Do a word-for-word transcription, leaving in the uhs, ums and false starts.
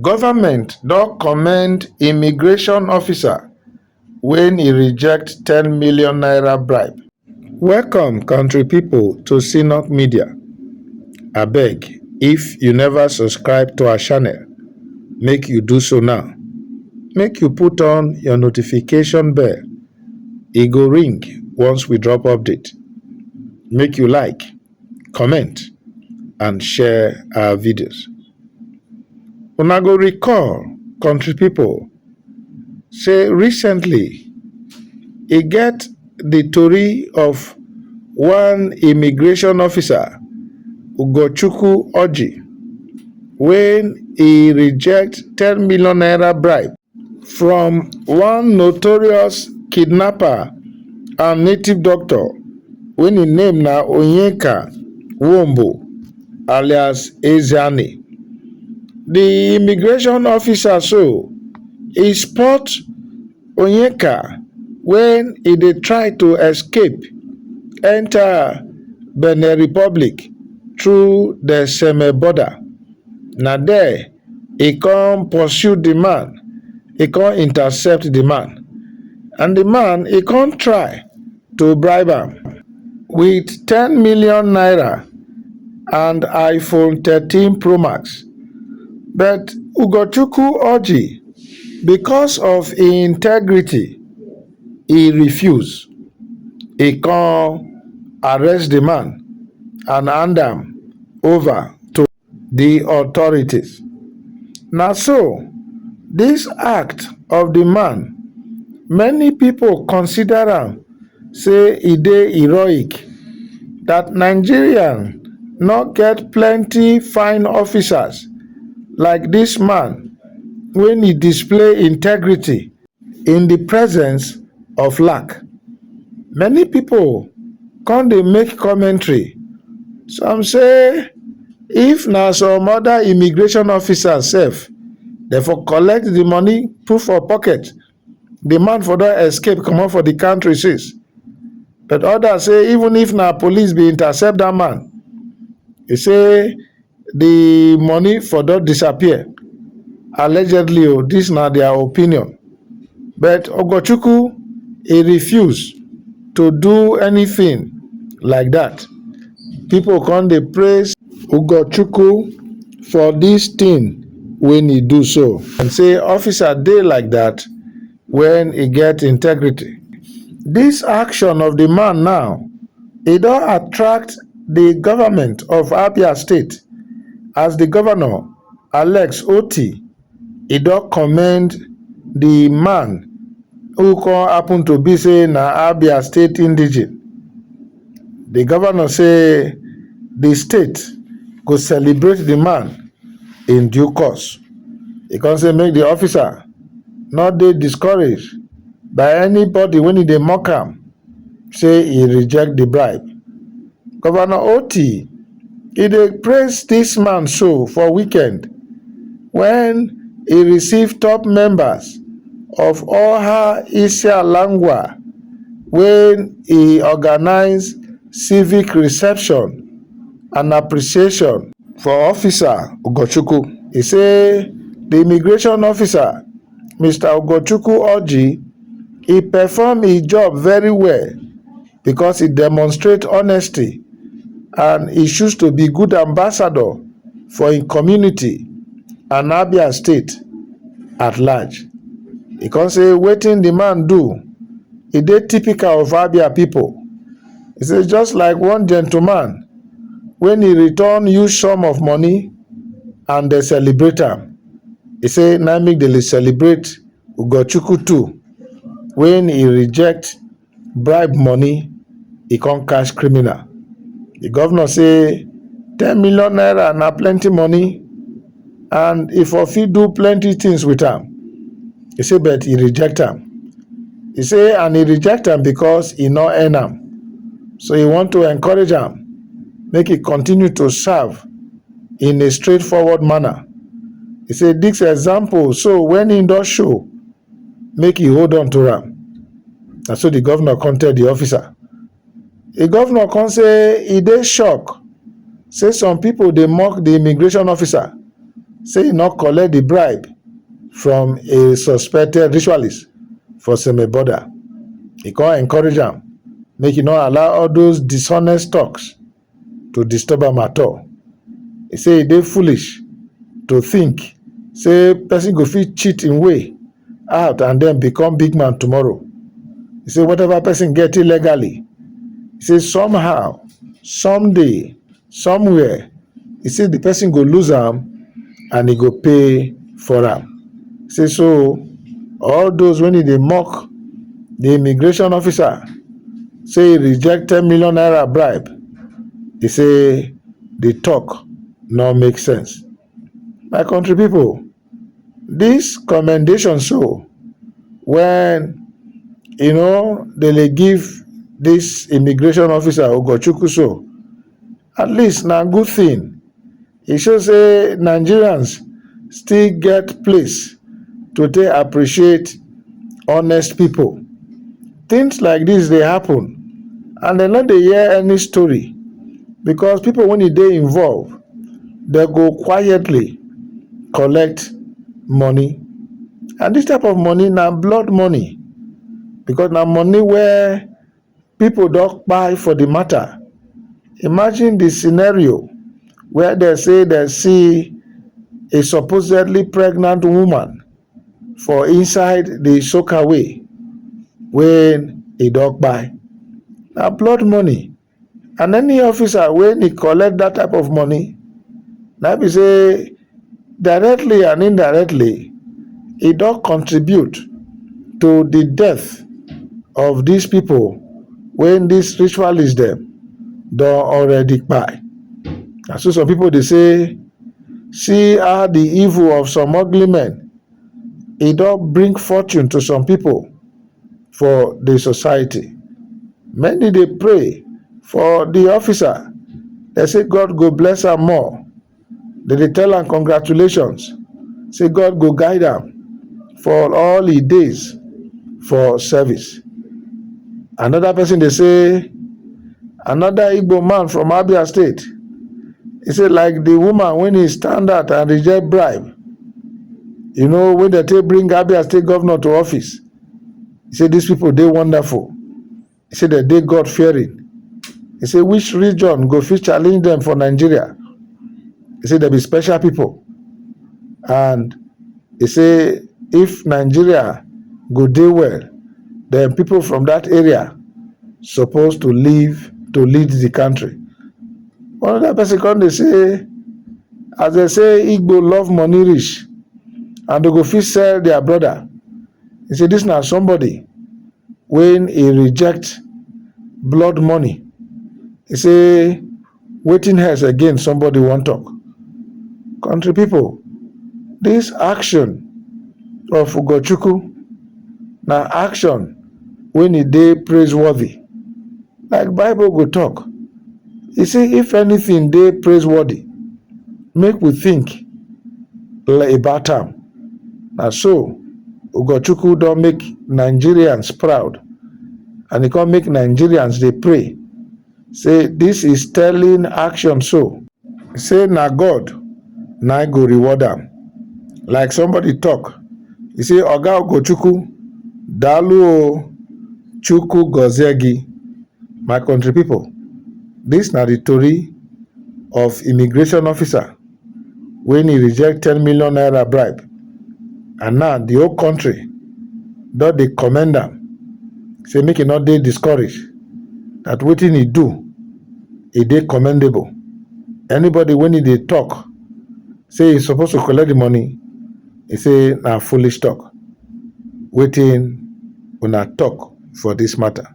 Government don commend immigration officer when he reject ten million naira bribe. Welcome, country people, to Synod Media. Abeg, if you never subscribe to our channel, make you do so now. Make you put on your notification bell. E go ring once we drop update. Make you like, comment, and share our videos. Una go recall, country people, say recently e get the tori of one immigration officer, Ugochukwu Orji, when he reject ten million naira bribe from one notorious kidnapper and native doctor when him name na Onyeka Wombo, alias Ezeani. The immigration officer so, he spot Onyeka when he dey try to escape enter Benin Republic through the Seme border. Na there he come pursue the man, he come intercept the man, and the man he come try to bribe am with ten million naira and iPhone thirteen Pro Max. But Ugochukwu Orji, because of him integrity, he refuse. He come arrest the man and hand am over to the authorities. Na so this act of the man, many people consider am say e dey heroic that Nigerian no get plenty fine officers like this man when he display integrity in the presence of lack. Many people come dey make commentary. Some say if na some other immigration officers sef, dem for collect the money, put for pocket, the man for don escape comot for the country since. But others say even if na police bin intercept that man, e say the money for don disappear. Allegedly o, this na their opinion. But Ogochukwu, he refuse to do anything like that. People come dey praise Ugochukwu for this thing when he do so and say officer dey like that when he get integrity. This action of the man now, e don attract the government of Abia State, as the governor, Alex Otti, e don commend the man who come happen to be say na Abia State indigene. The governor say the state go celebrate the man in due course. E come say make the officer no dey discouraged by anybody when e dey mock am say e reject the bribe. Governor Otti, e dey praise this man so for weekend when e receive top members of Oha Isialangwa when e organize civic reception and appreciation for officer Ugochukwu. E say the immigration officer, Mister Ugochukwu Orji, e perform his job very well because e demonstrate honesty and e choose to be good ambassador for im community and Abia State at large. E come say wetin the man do, e dey typical of Abia people. E say just like one gentleman when e return huge sum of money and dem celebrate am, e say na im make dem dey celebrate Ugochukwu too when e reject bribe money, e come catch criminal. The governor say ten million naira na plenty money and e for fit do plenty things with am. E say but e reject am. E say and e reject am because e no earn am. So e want to encourage am make e continue to serve in a straightforward manner. E say this example so when e don show, make e hold on to am. Na so the governor come tell the officer. The governor come say e dey shock say some people dey mock the immigration officer say e no collect the bribe from a suspected ritualist for Seme border. E come encourage am make e no allow all those dishonest talks to disturb am at all. E say e dey foolish to think say person go fit cheat im way out and then become big man tomorrow. E say whatever person get illegally, e say somehow, someday, somewhere, e say the person go lose am and e go pay for am. E say so all those when e dey mock the immigration officer, say e reject ten million naira bribe, e say the talk no make sense. My country people, this commendation so when you know they dey give this immigration officer Ogochukwu so, at least na good thing. E show say Nigerians still get place to take appreciate honest people. Things like this dey happen and dem no dey hear any story because people when e dey involved, dem go quietly collect money. And this type of money na blood money because na money where people don kpai for the matter. Imagine the scenario where they say they see a supposedly pregnant woman for inside the soakaway when e don kpai. Na blood money. And any officer when e collect that type of money, na be say directly and indirectly, e don contribute to the death of these people when these ritualists dem don already kpai. Na so some people dey say, see how the evil of some ugly men, e don bring fortune to some people for the society. Many dey pray for the officer. They say God go bless am more. They dey tell am congratulations. Say God go guide am for all his days for service. Another person dey say, another Igbo man from Abia State, he say like the woman when he stand out and reject bribe, you know, when they take bring Abia State governor to office, he say these people dey wonderful. He say they dey God fearing. He say which region go fit challenge them for Nigeria? He say they be special people. And he say if Nigeria go dey well, then people from that area suppose to leave to lead the country. Another person come dey say, as they say Igbo love money reach, and they go fit sell their brother. He say this na somebody when he reject blood money. He say wetin else again somebody wan talk? Country people, this action of Ugochukwu na action when e dey praiseworthy. Like Bible go talk, e say if anything dey praiseworthy, make we think about am. Na so Ugochukwu don make Nigerians proud, and e come make Nigerians dey pray say this is telling action so. Say na God na go reward am. Like somebody talk, he say Oga Ugochukwu, dalu o, Chukwu gozie gi. My country people, this na the tori of immigration officer when he reject ten million naira bribe, and now the whole country don dey commend am, say make e no dey discouraged, that wetin he do, e dey commendable. Anybody when he dey talk say he suppose to collect the money, he say na foolish talk. Wetin una talk for this matter?